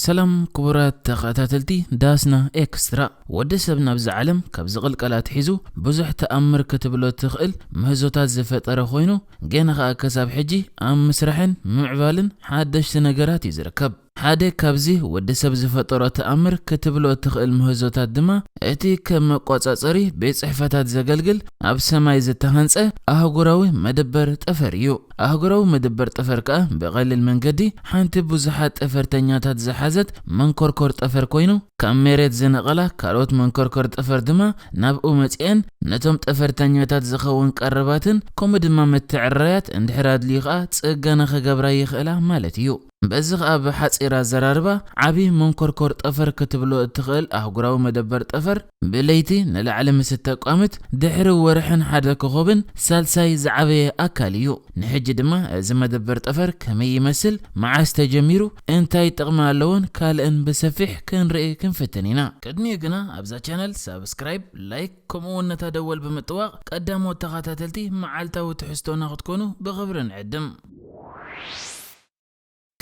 ሰላም ክቡራት ተኸታተልቲ ዳስና ኤክስትራ። ወዲ ሰብ ናብዚ ዓለም ካብ ዝቕልቀል ኣትሒዙ ብዙሕ ተኣምር ክትብሎ ትኽእል ምህዞታት ዝፈጠረ ኮይኑ፣ ገና ኸኣ ክሳብ ሕጂ ኣብ ምስራሕን ምዕባልን ሓደሽቲ ነገራት እዩ ዝርከብ። ሓደ ካብዚ ወዲ ሰብ ዝፈጠሮ ተኣምር ክትብሎ እትኽእል ምህዞታት ድማ፣ እቲ ከም መቋጻጸሪ ቤት ጽሕፈታት ዘገልግል ኣብ ሰማይ ዝተሃንጸ ኣህጉራዊ መደበር ጠፈር እዩ። ኣህጉራዊ መደበር ጠፈር ከኣ ብቐሊል መንገዲ ሓንቲ ብዙሓት ጠፈርተኛታት ዝሓዘት መንኮርኮር ጠፈር ኮይኑ፣ ካብ መሬት ዝነቐላ ካልኦት መንኮርኮር ጠፈር ድማ ናብኡ መጺአን ነቶም ጠፈርተኛታት ዝኸውን ቀረባትን ከምኡ ድማ ምትዕርራያት እንድሕር ኣድልዩ ከኣ ጽገና ክገብራ ይኽእላ ማለት እዩ። በዚ ኸኣ ብሓጺር ኣዘራርባ ዓቢ መንኮርኮር ጠፈር ክትብሎ እትኽእል ኣህጉራዊ መደበር ጠፈር ብለይቲ ንላዕሊ ምስ እተቋምት ድሕሪ ወርሕን ሓደ ኮኾብን ሳልሳይ ዝዓበየ ኣካል እዩ። ንሕጂ ድማ እዚ መደበር ጠፈር ከመይ ይመስል፣ መዓስ ተጀሚሩ፣ እንታይ ጥቕሚ ኣለዎን ካልእን ብሰፊሕ ክንርኢ ክንፍትን ኢና። ቅድሚኡ ግና ኣብዛ ቻነል ሳብስክራይብ፣ ላይክ ከምኡ እውን ነታ ደወል ብምጥዋቕ ቀዳሞት ተኸታተልቲ መዓልታዊ ትሕዝቶና ክትኮኑ ብኽብሪ ንዕድም።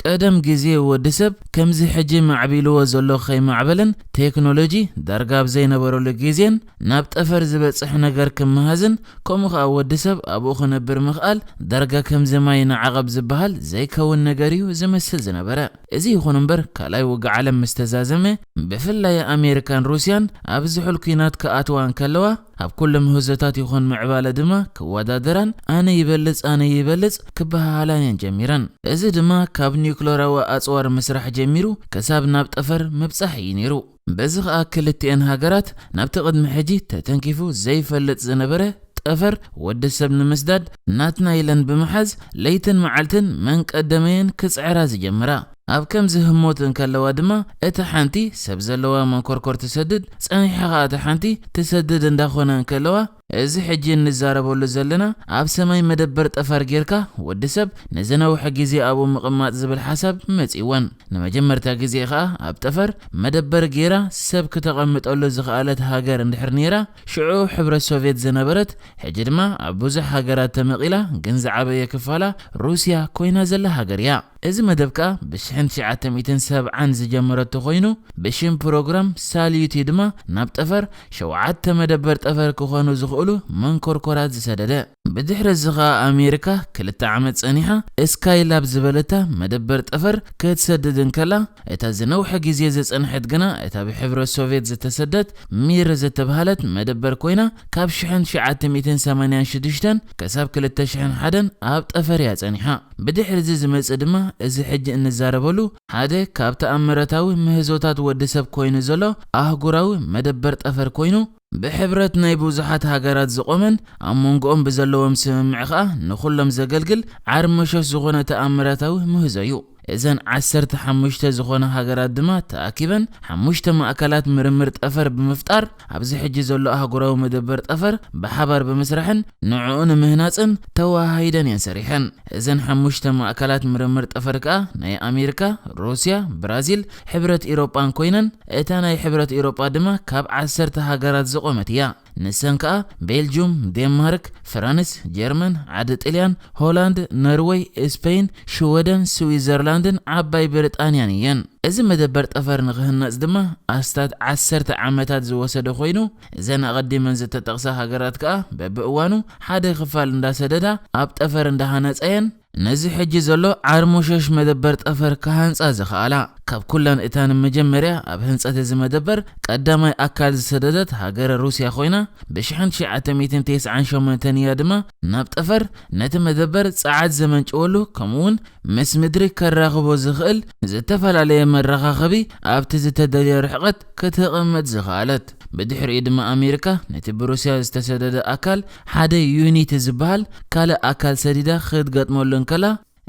ቀደም ግዜ ወዲ ሰብ ከምዚ ሕጂ ማዕቢልዎ ዘሎ ከይማዕበለን ቴክኖሎጂ ዳርጋ ኣብ ዘይነበረሉ ግዜን ናብ ጠፈር ዝበጽሕ ነገር ክመሃዝን ከምኡ ኸኣ ወዲ ሰብ ኣብኡ ክነብር ምኽኣል ዳርጋ ከምዚ ማይ ንዓቐብ ዝበሃል ዘይከውን ነገር እዩ ዝመስል ዝነበረ። እዚ ይኹን እምበር ካልኣይ ውግእ ዓለም ምስ ተዛዘመ ብፍላይ ኣሜሪካን ሩስያን ኣብ ዝሑል ኲናት ክኣትዋ እንከለዋ ኣብ ኩሉ ምህዞታት ይኹን ምዕባለ ድማ ክወዳደራን ኣነ ይበልጽ ኣነ ይበልጽ ክበሃሃላን እየን ጀሚረን። እዚ ድማ ካብ ኒውክለራዊ ኣጽዋር ምስራሕ ጀሚሩ ክሳብ ናብ ጠፈር ምብጻሕ እዩ ነይሩ። በዚ ኸኣ ክልቲኤን ሃገራት ናብቲ ቅድሚ ሕጂ ተተንኪፉ ዘይፈልጥ ዝነበረ ጠፈር ወዲ ሰብ ንምስዳድ ናትና ኢለን ብምሓዝ ለይትን መዓልትን መን ቀደመየን ክጽዕራ ዝጀምራ። ኣብ ከምዚ ህሞት እንከለዋ ድማ እታ ሓንቲ ሰብ ዘለዋ መንኮርኮር ትሰድድ፣ ጸኒሓ ኸኣ እታ ሓንቲ ትሰድድ እንዳኾነ እንከለዋ፣ እዚ ሕጂ እንዛረበሉ ዘለና ኣብ ሰማይ መደበር ጠፈር ጌርካ ወዲ ሰብ ንዝነውሐ ግዜ ኣብኡ ምቕማጥ ዝብል ሓሳብ መጺእወን። ንመጀመርታ ግዜ ኸኣ ኣብ ጠፈር መደበር ጌራ ሰብ ክተቐምጠሉ ዝኸኣለት ሃገር እንድሕር ነይራ፣ ሽዑ ሕብረት ሶቭየት ዝነበረት፣ ሕጂ ድማ ኣብ ብዙሕ ሃገራት ተመቒላ ግን ዝዓበየ ክፋላ ሩስያ ኮይና ዘላ ሃገር እያ። እዚ መደብ ከኣ ብሽሕን ትሽዓተ ሚእትን ሰብዓን ዝጀመረቶ ኮይኑ ብሽም ፕሮግራም ሳልዩት እዩ ድማ ናብ ጠፈር ሸውዓተ መደበር ጠፈር ክኾኑ ዝኽእሉ መንኮርኮራት ዝሰደደ። ብድሕሪ እዚ ኸኣ ኣሜሪካ ክልተ ዓመት ጸኒሓ ስካይላብ ዝበለታ መደበር ጠፈር ክትሰድድ እንከላ፣ እታ ዝነውሐ ግዜ ዝጸንሐት ግና እታ ብሕብረት ሶቭየት ዝተሰደት ሚር ዝተብሃለት መደበር ኮይና ካብ ሽሕን ትሽዓተ ሚእትን ሰማንያን ሽዱሽተን ክሳብ ክልተ ሽሕን ሓደን ኣብ ጠፈር እያ ጸኒሓ። ብድሕሪ እዚ ዝመጽእ ድማ እዚ ሕጂ እንዛረበሉ ሓደ ካብ ተኣምረታዊ ምህዞታት ወዲ ሰብ ኮይኑ ዘሎ ኣህጉራዊ መደበር ጠፈር ኮይኑ፣ ብሕብረት ናይ ብዙሓት ሃገራት ዝቖመን ኣብ መንጎኦም ብዘለዎም ስምምዕ ኸኣ ንኹሎም ዘገልግል ዓርመሾሽ ዝኾነ ተኣምራታዊ ምህዞ እዩ። እዘን ዓሰርተ ሓሙሽተ ዝኾና ሃገራት ድማ ተኣኪበን ሓሙሽተ ማእከላት ምርምር ጠፈር ብምፍጣር ኣብዚ ሕጂ ዘሎ ኣህጉራዊ መደበር ጠፈር ብሓባር ብምስራሕን ንዕኡ ንምህናጽን ተወሃሂደን እየን ሰሪሐን። እዘን ሓሙሽተ ማእከላት ምርምር ጠፈር ከኣ ናይ ኣሜሪካ፣ ሩስያ፣ ብራዚል፣ ሕብረት ኢሮጳን ኮይነን እታ ናይ ሕብረት ኢሮጳ ድማ ካብ ዓሰርተ ሃገራት ዝቖመት እያ። ንሰን ከኣ ቤልጁም፣ ዴንማርክ፣ ፍራንስ፣ ጀርመን፣ ዓዲ ጥልያን፣ ሆላንድ፣ ኖርወይ፣ ስፔን፣ ሽወደን፣ ስዊዘርላንድን ዓባይ ብሪጣንያን እየን። እዚ መደበር ጠፈር ንኽህነጽ ድማ ኣስታት ዓሰርተ ዓመታት ዝወሰደ ኮይኑ፣ እዘን ኣቐዲመን ዝተጠቕሳ ሃገራት ከኣ በብእዋኑ ሓደ ክፋል እንዳሰደዳ ኣብ ጠፈር እንዳሃነጻ እየን ነዚ ሕጂ ዘሎ ዓርሞሸሽ መደበር ጠፈር ክሃንጻ ዝኸኣላ። ካብ ኩለን እታ ንመጀመርያ ኣብ ህንጸት እዚ መደበር ቀዳማይ ኣካል ዝሰደደት ሃገረ ሩስያ ኮይና፣ ብሽሕን ትሽዓተ ሚእትን ተስዓን ሸሞንተን እያ ድማ ናብ ጠፈር ነቲ መደበር ጸዓት ዘመንጭወሉ፣ ከምኡውን ምስ ምድሪ ከራኽቦ ዝኽእል ዝተፈላለየ መራኻኸቢ ኣብቲ ዝተደልየ ርሕቐት ከተቐምጥ ዝኸኣለት። ብድሕሪኡ ድማ ኣሜሪካ ነቲ ብሩስያ ዝተሰደደ ኣካል ሓደ ዩኒቲ ዝበሃል ካልእ ኣካል ሰዲዳ ክትገጥመሉ እንከላ፣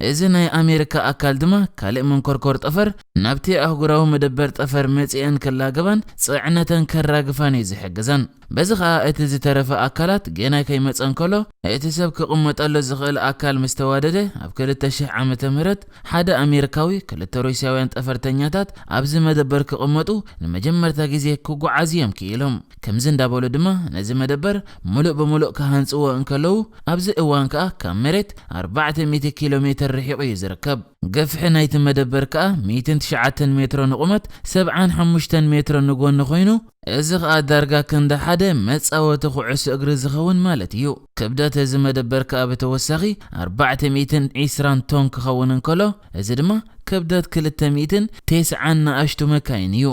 እዚ ናይ ኣሜሪካ ኣካል ድማ ካልእ መንኮርኮር ጠፈር ናብቲ ኣህጉራዊ መደበር ጠፈር መጺአን ክላገባን ጽዕነተን ከራግፋን እዩ ዝሕግዘን። በዚ ኸኣ እቲ ዝተረፈ ኣካላት ገና ከይመጸ እንከሎ፣ እቲ ሰብ ክቕመጠሉ ዝኽእል ኣካል ምስ ተዋደደ፣ ኣብ ክልተ ሽሕ ዓመተ ምህረት ሓደ ኣሜሪካዊ ክልተ ሩስያውያን ጠፈርተኛታት ኣብዚ መደበር ክቕመጡ ንመጀመርታ ግዜ ክጓዓዙ እዮም ክኢሎም። ከምዚ እንዳበሉ ድማ ነዚ መደበር ምሉእ ብምሉእ ክሃንጽዎ እንከለዉ፣ ኣብዚ እዋን ከኣ ካብ መሬት ኣርባዕተ ሚእቲ ኪሎ ሜትር ርሒቑ እዩ ዝርከብ። ገፍሒ ናይቲ መደበር ከኣ ሚእትን ትሽዓተን ሜትሮ ንቑመት፣ ሰብዓን ሓሙሽተን ሜትሮ ንጎኒ ኮይኑ፣ እዚ ከኣ ዳርጋ ክንዲ ሓደ መጻወቲ ኩዕሶ እግሪ ዝኸውን ማለት እዩ። ክብደት እዚ መደበር ከኣ ብተወሳኺ ኣርባዕተ ሚእትን ዕስራን ቶን ክኸውን እንከሎ፣ እዚ ድማ ክብደት ክልተ ሚእትን ተስዓን ንኣሽቱ መካይን እዩ።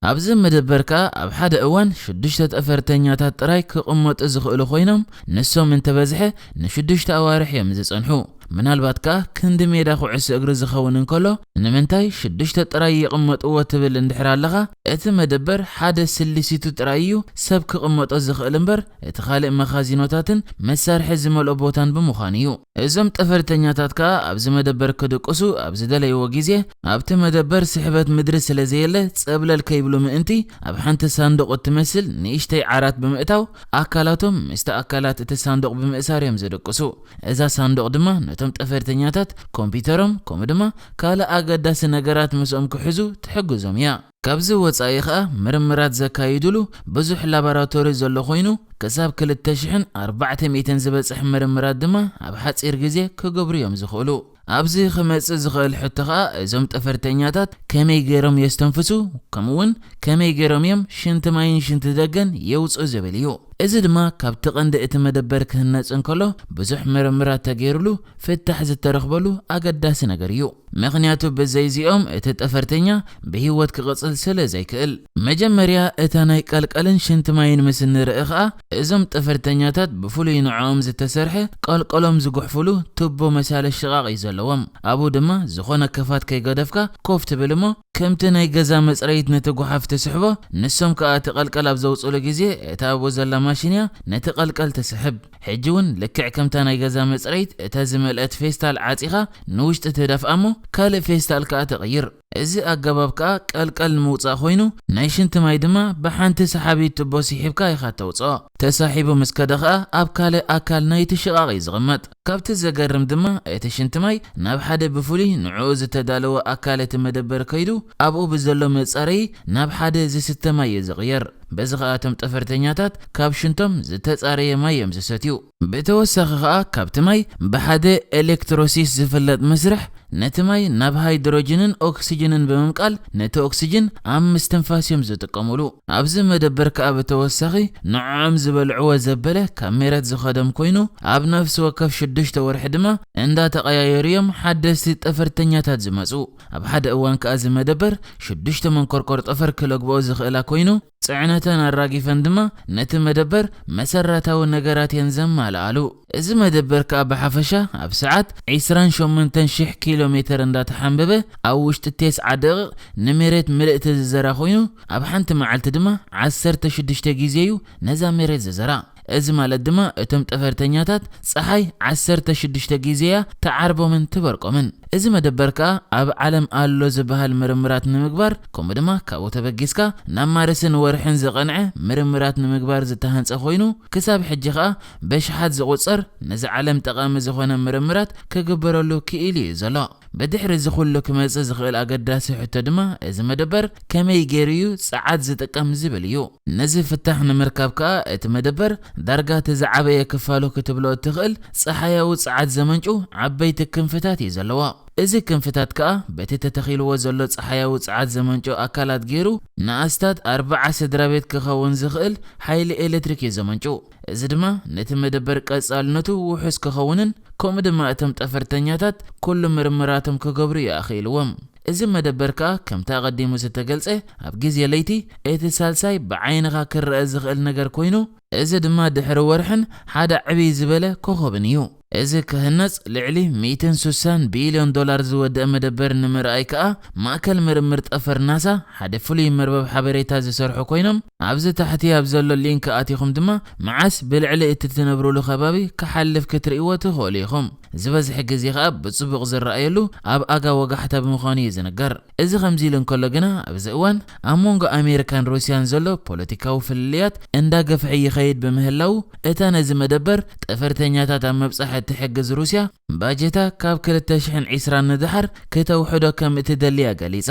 ኣብዚ መደበር ከኣ ኣብ ሓደ እዋን ሽዱሽተ ጠፈርተኛታት ጥራይ ክቕመጡ ዝኽእሉ ኮይኖም፣ ንሶም እንተበዝሐ ንሽዱሽተ ኣዋርሕ እዮም ዝጸንሑ። ምናልባት ከኣ ክንዲ ሜዳ ኩዕሶ እግሪ ዝኸውን እንከሎ፣ ንምንታይ ሽዱሽተ ጥራይ ይቕመጥዎ ትብል እንድሕር ኣለኻ፣ እቲ መደበር ሓደ ስልሲቱ ጥራይ እዩ ሰብ ክቕመጦ ዝኽእል እምበር፣ እቲ ካልእ መኻዚኖታትን መሳርሒ ዝመልኦ ቦታን ብምዃኑ እዩ። እዞም ጠፈርተኛታት ከኣ ኣብዚ መደበር ክድቅሱ ኣብ ዝደለይዎ ግዜ፣ ኣብቲ መደበር ስሕበት ምድሪ ስለ ዘየለ፣ ጸብለል ከይብሉ ምእንቲ፣ ኣብ ሓንቲ ሳንዱቕ እትመስል ንእሽተይ ዓራት ብምእታው፣ ኣካላቶም ምስቲ ኣካላት እቲ ሳንዱቕ ብምእሳር እዮም ዝድቅሱ። እዛ ሳንዱቕ ድማ ነቶም ጠፈርተኛታት ኮምፒውተሮም፣ ከምኡ ድማ ካልእ ኣገዳሲ ነገራት ምስኦም ክሕዙ ትሕግዞም እያ። ካብዚ ወጻኢ ኸኣ ምርምራት ዘካይዱሉ ብዙሕ ላቦራቶሪ ዘሎ ኮይኑ፣ ክሳብ ክልተ ሽሕን ኣርባዕተ ሚእትን ዝበጽሕ ምርምራት ድማ ኣብ ሓጺር ግዜ ክገብሩ እዮም ዝኽእሉ። ኣብዚ ክመጽእ ዝኽእል ሕቶ ኸኣ፣ እዞም ጠፈርተኛታት ከመይ ገይሮም የስተንፍሱ፣ ከምኡውን ከመይ ገይሮም እዮም ሽንቲ ማይን ሽንቲ ደገን የውጽኡ ዝብል እዩ። እዚ ድማ ካብቲ ቀንዲ እቲ መደበር ክህነጽ እንከሎ ብዙሕ ምርምራት ተገይሩሉ ፍታሕ ዝተረኽበሉ ኣገዳሲ ነገር እዩ። ምኽንያቱ ብዘይዚኦም እቲ ጠፈርተኛ ብህይወት ክቕጽል ስለ ዘይክእል። መጀመርያ እታ ናይ ቀልቀልን ሽንቲ ማይን ምስ እንርኢ ኸኣ፣ እዞም ጠፈርተኛታት ብፍሉይ ንዕኦም ዝተሰርሐ ቀልቀሎም ዝጉሕፍሉ ቱቦ መሳሊ ሽቓቕ እዩ ዘለዎም። ኣብኡ ድማ ዝኾነ ክፋት ከይገደፍካ ኮፍ ትብል እሞ፣ ከምቲ ናይ ገዛ መጽረይት ነቲ ጓሓፍ ትስሕቦ፣ ንሶም ከኣ እቲ ቀልቀል ኣብ ዘውጽሉ ግዜ እታ ኣብኡ ዘላ ማሽን እያ ነቲ ቀልቀል ትስሕብ። ሕጂ እውን ልክዕ ከምታ ናይ ገዛ መጽረይት እታ ዝመልአት ፌስታል ዓጺኻ ንውሽጢ ትደፍኣ እሞ ካልእ ፌስታል ከኣ ትቕይር። እዚ ኣገባብ ከኣ ቀልቀል ንምውጻእ ኮይኑ ናይ ሽንቲ ማይ ድማ ብሓንቲ ሰሓቢት ቱቦ ስሒብካ ኢኻ ተውጽኦ። ተሳሒቡ ምስ ከደ ከኣ ኣብ ካልእ ኣካል ናይቲ ሽቓቕ እዩ ዝቕመጥ። ካብቲ ዘገርም ድማ እቲ ሽንቲ ማይ ናብ ሓደ ብፍሉይ ንዕኡ ዝተዳለወ ኣካል እቲ መደበር ከይዱ ኣብኡ ብዘሎ መጻረዪ ናብ ሓደ ዝስተ ማይ እዩ ዝቕየር። በዚ ኸኣ እቶም ጠፈርተኛታት ካብ ሽንቶም ዝተጻረየ ማይ እዮም ዝሰትዩ። ብተወሳኺ ኸኣ ካብቲ ማይ ብሓደ ኤሌክትሮሲስ ዝፍለጥ መስርሕ ነቲ ማይ ናብ ሃይድሮጅንን ኦክስጅንን ብምምቃል ነቲ ኦክስጅን ኣብ ምስትንፋስ እዮም ዝጥቀሙሉ። ኣብዚ መደበር ከኣ ብተወሳኺ ንዕኦም ዝበልዕዎ ዘበለ ካብ ሜረት ዝኸዶም ኮይኑ ኣብ ነፍሲ ወከፍ ሽዱሽተ ወርሒ ድማ እንዳተቐያየሩ እዮም ሓደስቲ ጠፈርተኛታት ዝመጹ። ኣብ ሓደ እዋን ከኣ እዚ መደበር ሽዱሽተ መንኮርኮር ጠፈር ክለግብኦ ዝኽእላ ኮይኑ ጽዕነተን ኣራጊፈን ድማ ነቲ መደበር መሰረታዊ ነገራት እየን ዘማልኣሉ። እዚ መደበር ከኣ ብሓፈሻ ኣብ ሰዓት ዕስራን ሸሞንተን ሽሕ ኪሎ ሜተር እንዳተሓንበበ ኣብ ውሽጢ ተስዓ ደቂቕ ንመሬት ምልእቲ ዝዘራ ኮይኑ ኣብ ሓንቲ መዓልቲ ድማ ዓሰርተ ሽዱሽተ ግዜ እዩ ነዛ መሬት ዝዘራ። እዚ ማለት ድማ እቶም ጠፈርተኛታት ጸሓይ ዓሰርተ ሽዱሽተ ግዜ እያ ትዓርቦምን ትበርቆምን። እዚ መደበር ከኣ ኣብ ዓለም ኣሎ ዝበሃል ምርምራት ንምግባር ከምኡ ድማ ካብኡ ተበጊስካ ናብ ማርስን ወርሕን ዝቐንዐ ምርምራት ንምግባር ዝተሃንጸ ኮይኑ ክሳብ ሕጂ ከኣ በሽሓት ዝቑጸር ነዚ ዓለም ጠቓሚ ዝኾነ ምርምራት ክግበረሉ ክኢሉ እዩ ዘሎ። ብድሕሪ እዚ ኩሉ ክመጽእ ዝኽእል ኣገዳሲ ሕቶ ድማ እዚ መደበር ከመይ ገይሩ እዩ ጸዓት ዝጥቀም ዝብል እዩ። ነዚ ፍታሕ ንምርካብ ከኣ እቲ መደበር ዳርጋ እቲ ዝዓበየ ክፋሉ ክትብሎ እትኽእል ጸሓያዊ ጸዓት ዘመንጩ ዓበይቲ ክንፍታት እዩ ዘለዎ። እዚ ክንፍታት ከኣ በቲ ተተኺልዎ ዘሎ ጸሓያዊ ጸዓት ዘመንጩ ኣካላት ገይሩ ንኣስታት ኣርብዓ ስድራ ቤት ክኸውን ዝኽእል ሓይሊ ኤሌክትሪክ እዩ ዘመንጩ። እዚ ድማ ነቲ መደበር ቀጻልነቱ ውሑስ ክኸውንን ከምኡ ድማ እቶም ጠፈርተኛታት ኩሉ ምርምራቶም ክገብሩ እዩ ኣኽኢልዎም። እዚ መደበር ከኣ ከምቲ ኣቐዲሙ ዝተገልጸ ኣብ ግዜ ለይቲ እቲ ሳልሳይ ብዓይንኻ ክረአ ዝኽእል ነገር ኮይኑ፣ እዚ ድማ ድሕሪ ወርሕን ሓደ ዕብይ ዝበለ ኮኾብን እዩ። እዚ ክህነጽ ልዕሊ ሚእትን ስሳን ቢልዮን ዶላር ዝወደአ መደበር ንምርኣይ ከኣ ማእከል ምርምር ጠፈር ናሳ ሓደ ፍሉይ መርበብ ሓበሬታ ዝሰርሑ ኮይኖም ኣብዚ ታሕቲ ኣብ ዘሎ ሊንክ ኣቲኹም ድማ መዓስ ብልዕሊ እቲ ትነብሩሉ ከባቢ ክሓልፍ ክትርእይዎ ትኽእሉ ኢኹም። ዝበዝሐ ግዜ ከኣ ብጽቡቕ ዝረኣየሉ ኣብ ኣጋ ወጋሕታ ብምዃኑ እዩ ዝንገር። እዚ ከምዚ ኢሉ እንከሎ ግና ኣብዚ እዋን ኣብ መንጎ ኣሜሪካን ሩስያን ዘሎ ፖለቲካዊ ፍልልያት እንዳገፍሐ ይኸይድ ብምህላው እታ ነዚ መደበር ጠፈርተኛታት ኣብ መብጻሕቲ እትሕግዝ ሩስያ፣ ባጀታ ካብ ክልተ ሽሕን ዕስራን ንደሓር ክተውሕዶ ከም እትደልያ ገሊጻ።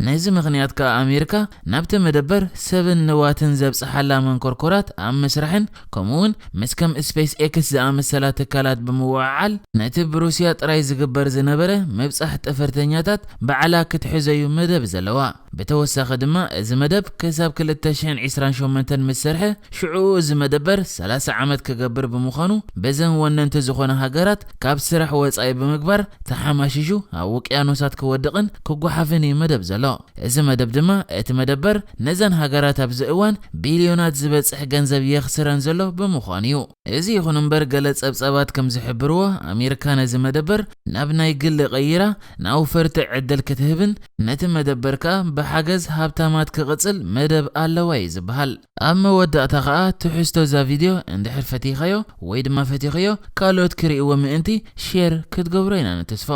ነዚ ምኽንያት ከኣ ኣሜሪካ ናብቲ መደበር ሰብን ንዋትን ዘብጽሓላ መንኮርኮራት ኣብ ምስራሕን ከምኡውን ምስ ከም ስፔስ ኤክስ ዝኣመሰላ ትካላት ብምውዕዓል ነቲ ብሩስያ ጥራይ ዝግበር ዝነበረ ምብጻሕ ጠፈርተኛታት ባዕላ ክትሕዘዩ መደብ ዘለዋ። ብተወሳኺ ድማ እዚ መደብ ክሳብ ክልተ ሽሕን ዕስራን ሸሞንተን ምስ ሰርሐ ሽዑኡ እዚ መደበር ሰላሳ ዓመት ክገብር ብምዃኑ በዘን ወነንቲ ዝኾነ ሃገራት ካብ ስራሕ ወጻኢ ብምግባር ተሓማሺሹ ኣብ ውቅያኖሳት ክወድቕን ክጓሓፍን እዩ መደብ ዘሎ። እዚ መደብ ድማ እቲ መደበር ነዘን ሃገራት ኣብዚ እዋን ቢልዮናት ዝበጽሕ ገንዘብ የኽስረን ዘሎ ብምዃኑ እዩ። እዚ ይኹን እምበር ገለ ጸብጻባት ከም ዝሕብርዎ ኣሜሪካ ነዚ መደበር ናብ ናይ ግሊ ቀይራ ንኣውፈርቲ ዕድል ክትህብን ነቲ መደበር ከኣ ብሓገዝ ሃብታማት ክቕጽል መደብ ኣለዋ እዩ ዝበሃል። ኣብ መወዳእታ ከኣ ትሕዝቶ እዛ ቪድዮ እንድሕር ፈቲኻዮ ወይ ድማ ፈቲኽዮ ካልኦት ክርእይዎ ምእንቲ ሼር ክትገብሮ ኢና ንትስፎ።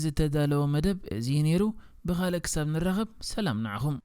ዝተዳለወ መደብ እዚ እዩ ነይሩ። ብኻልእ ክሳብ ንራኸብ ሰላም ንዓኹም።